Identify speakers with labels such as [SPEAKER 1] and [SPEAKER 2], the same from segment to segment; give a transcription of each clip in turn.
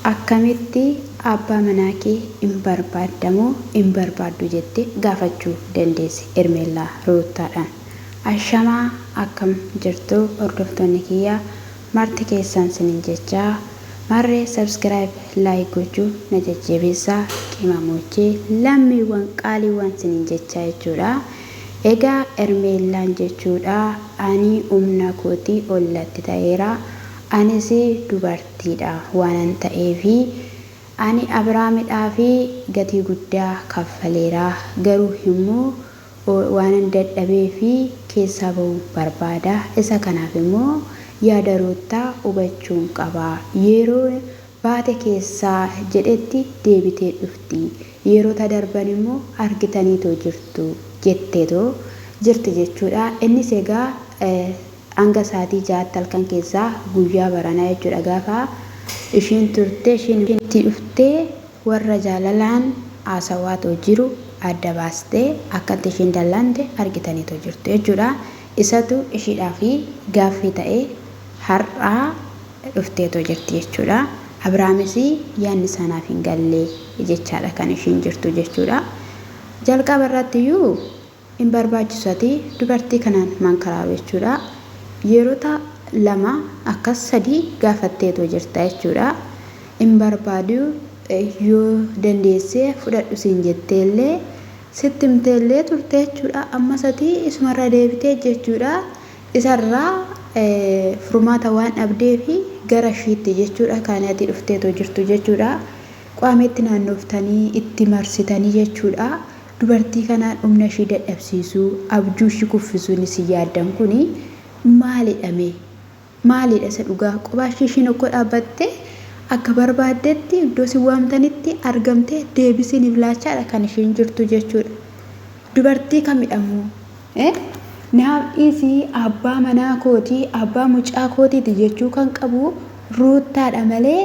[SPEAKER 1] Akkamitti abbaa manaa kee in barbaadda moo in barbaaddu jette gaafachuu dandeesse Hermeellaa Ruuttaadhaan. Ashamaa akkam jirtu hordoftoonni kiyya marti keessan sinin jechaa marree subscribe like gochuu na jajjabeessaa qimamoochee lammiiwwan qaaliiwwan sinin jechaa jechuudha. Egaa Hermeellaan jechuudha ani humna kootii ollatti ta'eera. Anis dubartiidha waanan ta'eef, ani Abrahaamidhaaf gatii guddaa kaffaleera, garuu immoo waanan dadhabeef keessaa ba'uun barbaada. Isa kanaaf immoo yaada Ruuttaa hubachuun qaba. Yeroo baate keessaa jedhetti deebitee dhufti. Yeroota darban immoo argitaniitoo jirtu jetteetoo jirti jechuudha. Innis egaa hanga saatii ja'aatti halkan keessaa guyyaa baranaa jechuudha gaafa ishiin turte ishiin itti dhuftee warra jaalalaan haasawaatoo jiru adda baastee akkatti ishiin dallante argitaniitoo jirtu jechuudha. Isatu ishiidhaaf gaaffii ta'ee har'aa dhufteetoo jirti jechuudha. Abrahaamis yaadni isaa naaf hin galle jechaadha kan ishiin jirtu jechuudha. Jalqaba irratti iyyuu Hin barbaachisu ati dubartii kanaan mankaraaru jechuudha. Yerota 2 akkas 3 gaafatteetoo jirta jechuudha. Hin barbaadu yoo dandeesse fudhadhu siin jetteellee sitti himteellee turte jechuudha. Ammas ati isumarra deebitee jechuudha. Isarraa furmaata waan dhabdeefi gara ishiitti jechuudha kan ati dhufteetoo jirtu jechuudha. Qaameetti naannooftanii itti marsitanii jechuudha. Dubartii kanaan humna ishii dadhabsiisuu, abjuu ishii kuffisuun isin yaaddan kuni maalidha mee? Maalidha isa dhugaa? Qophaa ishii ishiin okkoo dhaabbattee akka barbaaddetti iddoo isin waamtanitti argamtee deebii isiniif laachaadha kan ishiin jirtu jechuudha. Dubartii kamidha immoo? Eh? Naaf dhiisii abbaa manaa kootii, abbaa mucaa kootiiti jechuu kan qabu Ruuttaadha malee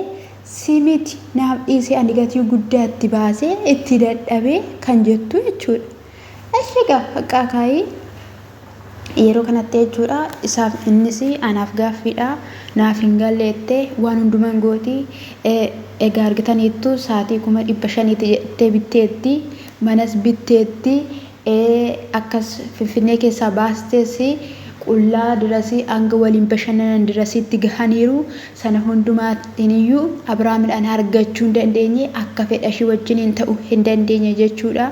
[SPEAKER 1] Si miti naaf dhiisi ani gatii guddaa itti baasee itti dadhabee kan jettu jechuudha. Eshi egaa haqqaa kaayii yeroo kanatti jechuudha isaaf innis anaaf gaaffiidha naaf hin galle jettee waan hunduman gooti egaa argitaniittu saatii 500,000ti jettee bitteetti manas bitteetti Akkas Finfinnee keessaa baastees qullaa dirasii hanga waliin bashannanan dirasiitti gahaniiru. Sana hundumaattiiniyyuu Abrahaamidhaan argachuu hin dandeenye, akka fedha ishii wajjiniin ta'uu hin dandeenye jechuudha.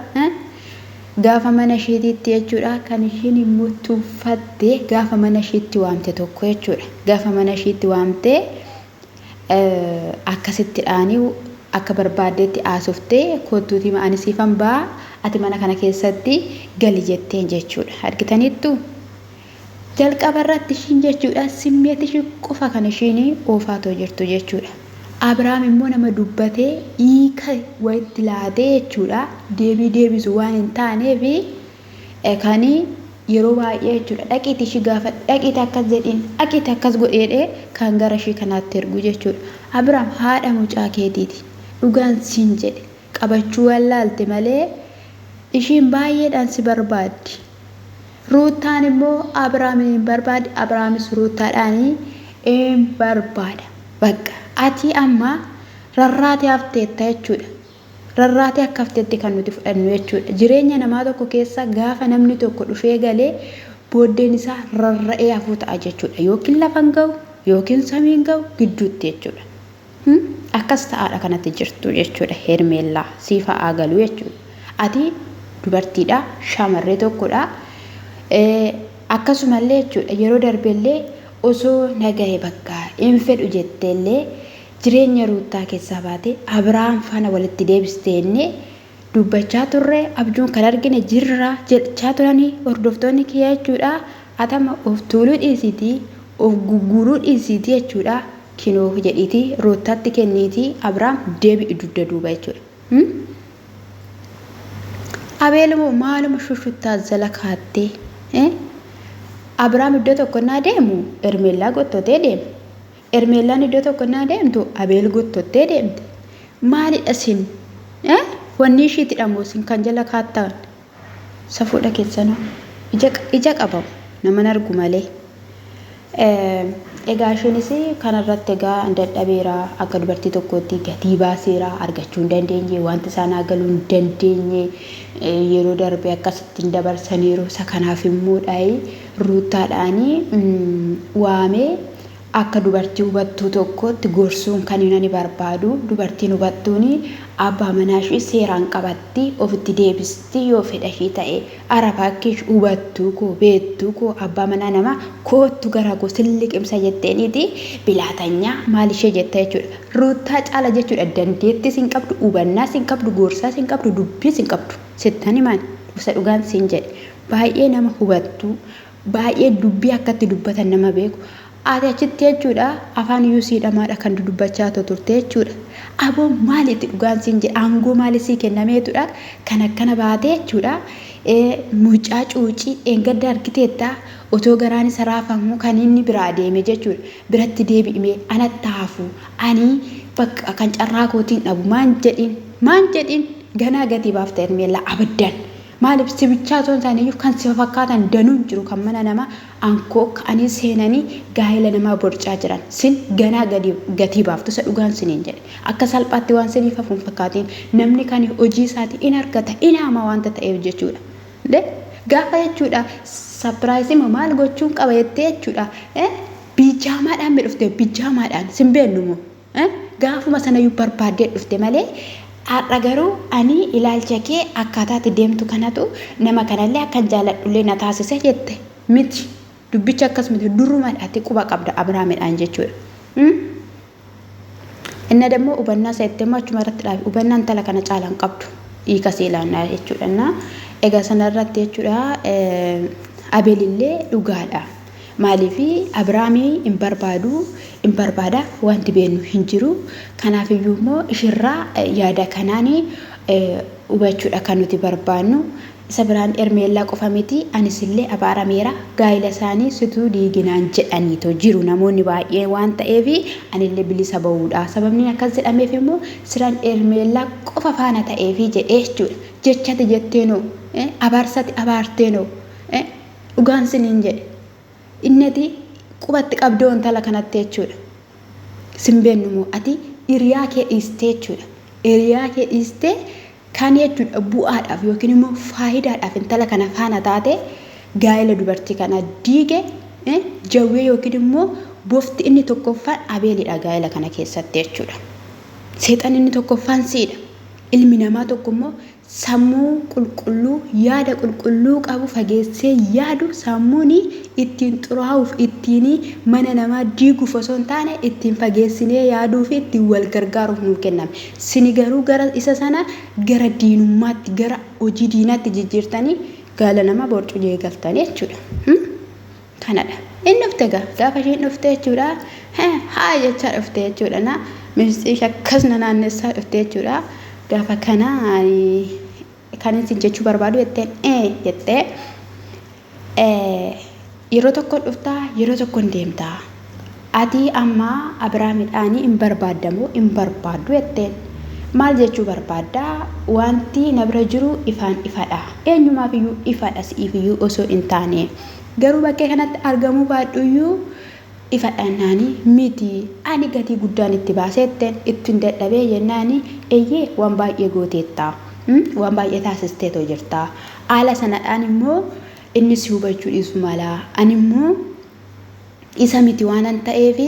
[SPEAKER 1] Gaafa mana ishiitiitti jechuudha kan ishiin immoo tuffatte gaafa mana ishiitti waamte tokko jechuudha. Gaafa mana ishiitti waamte akkasitti dhaanii akka barbaaddeetti haasoftee kottuutii ani siifan ba'a ati mana kana keessatti gali jetteen jechuudha. Argitaniittu? Jalqaba irratti ishiin jechuudha simmeeti ishii qofa kan ishiin oofaatoo jirtu jechuudha. Abrahaam immoo nama dubbatee hiika wayitti laatee jechuudha deebii deebisu waan hin taaneef Kan yeroo baay'ee jechuudha dhaqiitii ishii gaafadhu, dhaqiitii akkas jedhiin, dhaqiitii akkas godhi jedhee kan gara ishii kanaatti ergu jechuudha. Abiraam haadha mucaa keetiiti. Dhugaan siin jedhe qabachuu wallaalte malee ishiin baay'eedhaan si barbaaddi. Ruuttaan immoo Abiraamiin hin barbaaddi, Abiraamis Ruuttaadhaan hin barbaada. Bakka ati amma rarraatee hafteetta jechuudha. Rarraatee akka haftetti kan nuti fudhannu jechuudha. Jireenya namaa tokko keessa gaafa namni tokko dhufee gale booddeen isaa rarra'ee hafuu ta'a jechuudha. Yookiin lafa hin ga'u yookiin samii hin ga'u gidduutti jechuudha. Akkas ta'aadha kanatti jirtu jechuudha Hermeellaa siif haa galu jechuudha. Ati dubartiidha shamarree tokkodha. Akkasumallee jechuudha yeroo darbellee osoo na gahe bakka hin fedhu jetteellee Jireenya Ruuttaa keessaa baatee Abrahaam faana walitti deebiste jennee dubbachaa turre abjuun kan argine jirra jechaa turanii hordoftoonni kiyya jechuudha. Atama of tuuluu dhiisiitii of gugguuruu dhiisiitii jechuudha. Kinoo jedhiitii Ruuttaatti kenniitii Abrahaam deebi'i dugda duuba jechuudha. Abeel immoo maaluma shushuttaa jala kaattee Abrahaam iddoo tokko innaa deemu Hermeellaa gottotee deema. Hermeellaan iddoo tokko innaa deemtu Abeel gottottee deemte. Maalidha isin? Eh? Wanni ishiitidha moo isin kan jala kaattan? Safuudha keessanoo. Ija, ija qabamu naman argu malee. Eh, Egaa isheenis kanarratti egaa dadhabeera akka dubartii tokkootti gatii baaseera argachuu hin dandeenye wanti isaan haa galuu hin dandeenye yeroo darbe akkasittiin dabarsaniiru isa kanaaf immoo dhaayi ruuttaadhaanii waamee akka dubartii hubattuu tokkootti gorsuun kan ani barbaadu dubartiin hubattuun abbaa manaa ishii seeraan qabatti ofitti deebisti yoo fedha ishii ta'e Ara baakkish hubattuu koo beektuu koo abbaa manaa namaa koottu garaa koo sin liqimsa jetteeniiti bilaatanyaa maal ishee jetta jechuudha. Ruuttaa caala jechuudha dandeettis hin qabdu hubannaas hin qabdu gorsaas hin qabdu dubbiis hin qabdu sittan himaan isa dhugaan siin jedhe baay'ee nama hubattuu baay'ee dubbii akkatti dubbatan nama beeku Ati achitti jechuudha afaan iyyuu sii dhamaadha kan dudubbachaa turte jechuudha. Aboo maaliiti dhugaan siin jedhe aangoo maali sii kennameetudha kan akkana baatee jechuudha. Mucaa cuucii dheengadda argiteetta otoo garaan isa raafamu kan inni biraa deeme jechuudha. Biratti deebi'imee anatti hafu ani bakka kan carraa kootiin dhabu maan jedhin maan jedhin ganaa gatii baafta Hermeellaa abaddan. Maaliif si bichaa osoo hin taane iyyuu kan si fakkaatan danuun jiru kan mana namaa ankoo ka'anii seenanii gaa'ela namaa borcaa jiran. Sin ganaa gadi gatii baaftu isa dhugaan siniin jedhe. Akka salphaatti waan siniif hafu hin fakkaatiin. Namni kan hojii isaati in argata in haama waanta ta'eef jechuudha. Inde gaafa jechuudha sapiraayisima maal gochuun qaba jettee jechuudha. Bijaamaadhaan mi dhufte bijaamaadhaan sin beennu moo? Gaafuma sanayyuu barbaaddee dhufte malee har'a garuu ani ilaalcha kee akkaataa ati deemtu kanatu nama kanallee akkan jaaladhullee na taasise jette miti. Dubbichi akkas miti durumadha ati quba qabda Abiraamidhaan jechuudha. Inna dammoo hubannaa isa itti immoo achuma irratti dhaabi. Hubannaa intala kana caala hin qabdu. Hiika sii laannaa jechuudha. Egaa sana irratti jechuudha Abeelillee dhugaadha. Maaliif Abiraamii hin barbaadu hin barbaada wanti beennu hin jiru. Kanaaf iyyuu immoo ishirraa yaada kanaan hubachuudha kan nuti barbaannu. Isa biraan Ermeellaa qofa miti anis illee abaarameera gaa'ila isaanii situu diiginaan jedhaniitoo jiru namoonni baay'een waan ta'eef anillee bilisa ba'uudha. Sababni akkas jedhameef immoo siran Ermeellaa qofa faana ta'eefi jedhee jechuudha. Jechati jetteenoo abaarsati abaarteenoo Dhugaan siniin jedhe. Inni ati qubatti qabdoo intala kanatti jechuudha. Sin beennu moo ati hiriyaa kee dhiistee jechuudha. Hiriyaa kee dhiistee kan jechuudha bu'aadhaaf yookiin immoo faayidaadhaaf intala kana faana taate gaa'ela dubartii kana diige jawwee yookiin immoo bofti inni tokkoffaan abeelidha gaa'ela kana keessatti jechuudha. Seexan inni tokkoffaan siidha. Ilmi namaa tokko immoo Sammuu qulqulluu, yaada qulqulluu qabu fageessee yaadu sammuun ittiin xuraa'uuf, ittiin mana namaa diiguuf osoo hin taane ittiin fageessinee yaaduu fi ittiin wal gargaaruuf nuu kenname. Sini garuu gara isa sana gara diinummaatti, gara hojii diinaatti jijjiirtanii gaala namaa borcuu eegaltanii jechuudha. Kanadha. Inni dhufte egaa gaafa isheen dhufte jechuudha. Haa jechaa dhufte jechuudha. Na misxii ishee akkas na naannessaa dhufte jechuudha. Gaafa kana kan isin jechuu barbaadu jetteen ee jettee yeroo tokko dhuftaa yeroo tokko hin deemtaa. Ati amma Abiraamidhaanii hin barbaaddamoo hin barbaaddu jetteen. Maal jechuu barbaadda? Wanti na bira jiru ifaan ifadha. Eenyumaaf iyyuu ifadha si'iif iyyuu osoo hin taane. Garuu bakkee kanatti argamuu baadhu iyyuu ifadha jennaani miti ani gatii guddaan itti baase jetteen ittiin dadhabee jennaani eeyyee waan baay'ee gooteetta. Waan baay'ee taasisteetoo jirta. Haala sanadhaan immoo inni si hubachuu dhiisuu mala. Ani immoo isa miti waanan ta'eef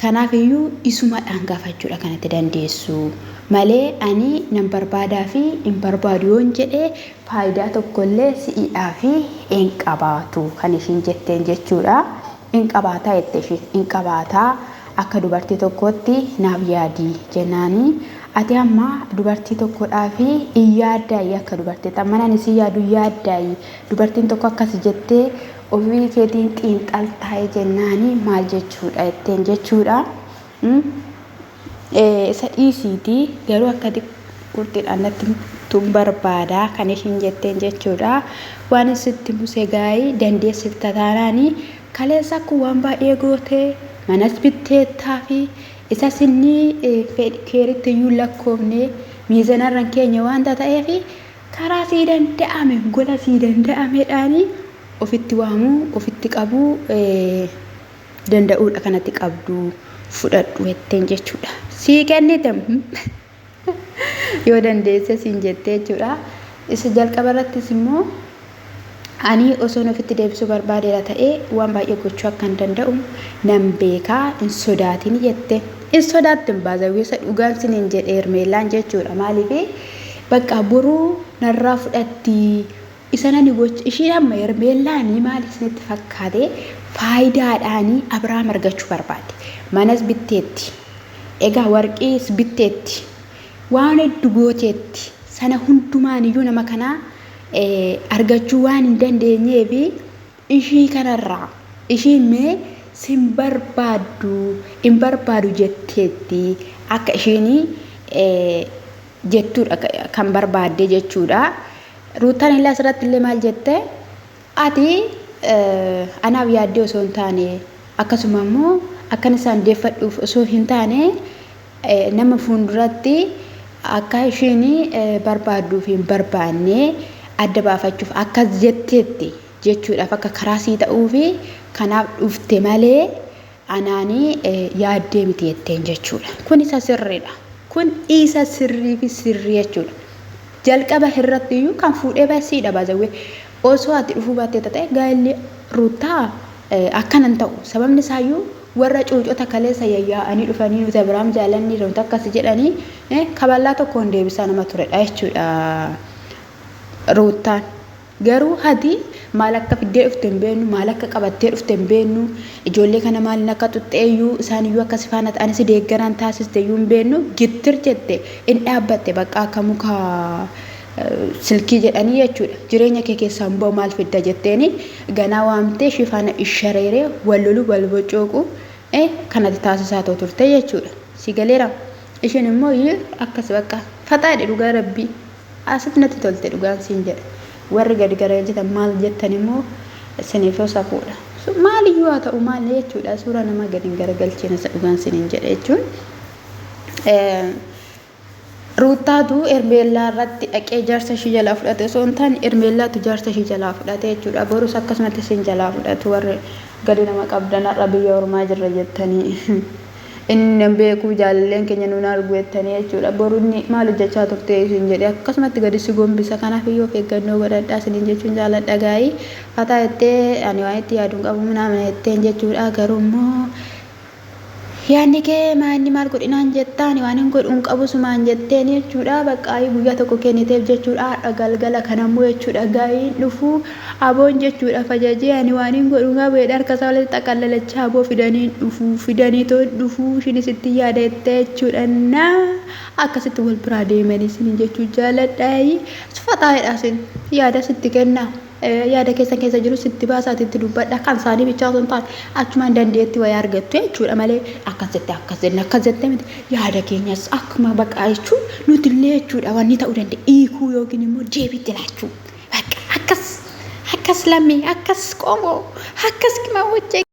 [SPEAKER 1] kanaaf iyyuu isumadhaan gaafachuudha kanatti dandeessu malee ani nan barbaadaa fi hin barbaadu yoon jedhe faayidaa tokkollee si'iidhaa fi hin qabaatu kan ishiin jetteen jechuudha. Hin qabaataa jette ishiin hin qabaataa akka dubartii tokkootti naaf yaadi jennaani ati amma dubartii tokkodhaa fi hin yaaddaayi akka dubartii amma ani si yaadu yaaddaayi dubartiin tokko akkas jettee Ofii keetiin xiinxaltaayi jennaani maal jechuudha jetteen jechuudha. Isa dhiisiitii garuu akkati qurxiidhaan natti himtuun barbaada kan ishiin jetteen jechuudha. Waan sitti muse gaayii dandeessifta taanaani kaleessa akkuma waan baay'ee gootee manas bitteettaa fi isas inni keeritti iyyuu lakkoofne miizanarra hin keenye waanta ta'eef karaa sii danda'ame gola sii danda'amedhaani ofitti waamuu ofitti qabuu danda'uudha kanatti qabdu fudhadhu jetteen jechuudha. Sii kennite yoo dandeesse siin jettee jechuudha. Isa jalqaba irrattis immoo ani osoon ofitti deebisuu barbaadeera ta'ee waan baay'ee gochuu akkan danda'u nan beekaa hin sodaatin jette. Hin sodaattin baazawweessa dhugaan siniin jedhe Hermeellaan jechuudha. Maaliif bakka boruu narraa fudhatti isa nani gocha ishiin amma Hermeellaanii maal isinitti fakkaate faayidaadhaanii Abiraam argachuu barbaadde. Manas bitteetti. Egaa warqiis bitteetti. Waan heddu gooteetti. Sana hundumaan iyyuu nama kanaa argachuu waan hin dandeenyeef ishii kanarraa ishiin mee sin barbaaddu hin barbaadu jetteetti akka ishiin jettuudha kan barbaadde jechuudha. Ruuttaan illee asirratti illee maal jette ati anaaf yaaddee osoo hin taane akkasuma immoo akkan isaan deeffadhuuf osoo hin taane nama fuulduratti akka ishiin barbaadduu fi hin barbaanne adda baafachuuf akkas jetteetti jechuudhaaf akka karaa sii ta'uufi kanaaf dhufte malee anaanii yaaddee miti jetteen jechuudha. Kun isa sirriidha. Kun isa sirrii fi sirrii jechuudha. Jalqaba irratti iyyuu kan fuudhee bahe siidha baazawwee. Osoo ati dhufuu baattee ta'e gaa'elli Ruuttaa akkana hin ta'u. Sababni isaayyuu warra cuucota kaleessa yayyaa'anii dhufanii nuti Abiraam jaalanni nuti akkas jedhanii kaballaa tokkoon deebisaa nama turedha jechuudha Ruuttaan. Garuu hati maal akka fiddee dhufte hin beeknu, maal akka qabattee dhufte hin beeknu, ijoollee kana maaliin akka xuxxeeyyuu isaan iyyuu akka si faana ta'anii si deeggaran taasiste iyyuu hin beeknu, gittir jette in dhaabbatte bakka akka muka silkii jedhanii jechuudha. Jireenya kee keessaa hin ba'u maal fidda jetteeni ganaa waamtee ishii faana ishareeree wal lolu wal bocooqu kanatti taasisaa too turte jechuudha. Si galeera. Isheen immoo akkas bakka faxaadhe dhugaa rabbii. Asitti natti tolte dhugaan siin jedha. Warri gadi garagalchitan maal jettan immoo isiniifoo safuudha. Maaliyyuu haa ta'u maal jechuudha suura namaa gadi hin garagalchiin isa dhugaan siniin jedha jechuun. Ruuttaatu Hermeellaa irratti dhaqee jaarsa ishii jalaa fudhate osoo hin taane Hermeellaatu jaarsa ishii jalaa fudhate jechuudha. Borus akkasumatti isin jalaa fudhatu warri gadi nama qabdan har'a biyya ormaa jirra jettanii. Inni nan beekuu jaalalleen keenya nuun argu jettanii jechuudha. Boru inni maal hojjechaa turte isin jedhee akkasumatti gadi si gombisa. Kanaaf iyyuu of eeggannoo godhadhaa isiniin jechuun jaaladha gaa'ii. Fataa jettee ani waan itti yaadu hin qabu minaamin jetteen jechuudha. Garuu immoo Yaanni kee maa inni maal godhi naan jetta ani waanin godhu hin qabu sumaan jetteen jechuudha baqqaayii guyyaa tokko kenniteef jechuudha har'a galgala kanammoo jechuudha gaayiin dhufu aboon jechuudha fajajee ani waanin godhu hin qabu jedhe harka isaa walitti xaqallalachaa aboo fidanii hin dhufu fidanii too hin dhufu ishiinis itti yaada jettee jechuudha naa akkasitti wal biraa deemanii isiniin jechuu jaaladha fataa jedha isin yaada sitti kennaa. Yaada keessan keessa jirus itti baasaati itti dubbadha. Kan isaanii bichaa osoo hin taane achumaan dandeetti wayii argattu jechuudha malee akkas jette akkas jenne akkas jette miti. Yaada keenyas akkuma baqaa jechuun nutillee jechuudha wanni ta'uu danda'a hiikuu yookiin immoo deebiitti laachuu. Bakka akkas akkas lammii akkas qomoo akkas qimawwachee.